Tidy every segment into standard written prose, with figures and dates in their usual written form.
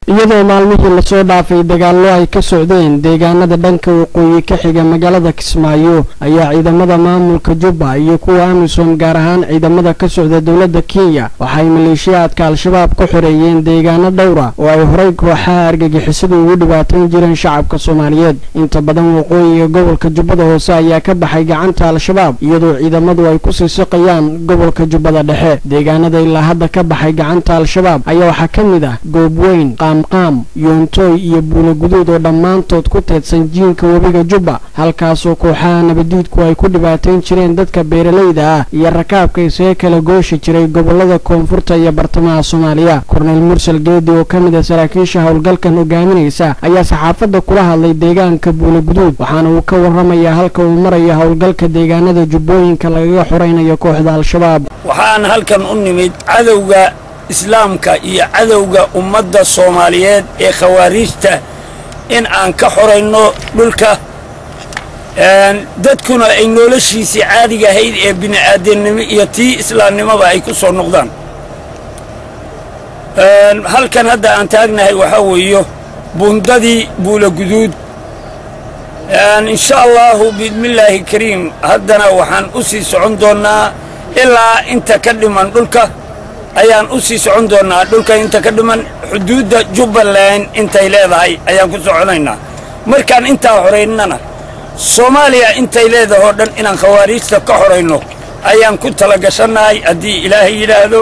Iyadoo maalmihii lasoo dhaafay dagaallo ay ka socdeen deegaanada dhanka waqooyi ka xiga magaalada Kismaayo, ayaa ciidamada maamulka Jubba iyo kuwa AMISOM, gaar ahaan ciidamada ka socda dowladda Kenya, waxay maleeshiyaadka Al-Shabaab ku xoreeyeen deegaano dhowra oo ay horay kooxaha argagixisadu ugu dhibaatayn jireen shacabka Soomaaliyeed. Inta badan waqooyiga gobolka Jubbada Hoose ayaa ka baxay gacanta Al-Shabaab, iyadoo ciidamadu ay kusii siqayaan gobolka Jubbada Dhexe. Deegaanada ilaa hadda ka baxay gacanta Al-Shabaab ayaa waxaa ka mid ah Goobweyn, Qaamqaam, Yoontooy iyo Buulo Guduud oo dhammaantood ku teedsan jiinka webiga Jubba, halkaasoo kooxaha nabadiidku ay ku dhibaatayn jireen dadka beeralayda ah iyo rakaabka isaga kala gooshi jiray gobolada koonfurta iyo bartamaha Soomaaliya. Korneyl Mursal Geedi oo ka mid ah saraakiisha howlgalkan hogaaminaysa ayaa saxaafadda kula hadlay deegaanka Buulo Guduud, waxaana uu ka warramayaa halka uu marayo howlgalka deegaanada Jubbooyinka lagaga xoreynayo kooxda Al-Shabaab. Waxaan halkan u nimid cadowga Islaamka iyo cadowga ummadda Soomaaliyeed ee Khawaariijta in aan ka xorayno dhulka, dadkuna ay noloshiisii caadiga ahayd ee bini'aadamnimo iyo tii islaamnimoba ay ku soo noqdaan. Halkan hadda aan taagnahay waxaa weeyo buundadii Buula Guduud. Insha Allahu biidnillaahi kariim, haddana waxaan u sii socon doonnaa ilaa inta ka dhiman dhulka ayaan u sii socon doonnaa. Dhulka inta ka dhiman xuduudda Jubbaland intay leedahay ayaan ku soconaynaa. Markaan intaa xoraynana, Soomaaliya intay leedahay oo dhan inaan Khawaariijta ka xorayno ayaan ku talagashannahay, haddii Ilaahay yidhaahdo.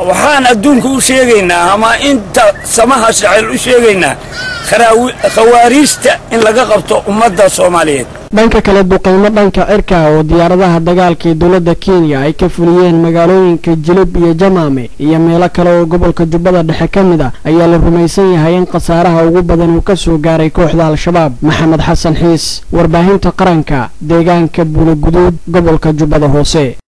Waxaan adduunka u sheegaynaa ama inta samaha jecel u sheegaynaa Khawaariijta in laga qabto ummadda Soomaaliyeed. Dhanka kale, duqeymo dhanka cirka oo diyaaradaha dagaalka ee dowladda Kenya ay ka fuliyeen magaalooyinka Jilib iyo Jamaame iyo meelo kale oo gobolka Jubbada Dhexe ka mid ah ayaa la rumaysan yahay in khasaaraha ugu badan uu ka soo gaaray kooxda Al-Shabaab. Maxamed Xasan Xiis, Warbaahinta Qaranka, deegaanka Buulo Guduud, gobolka Jubbada Hoose.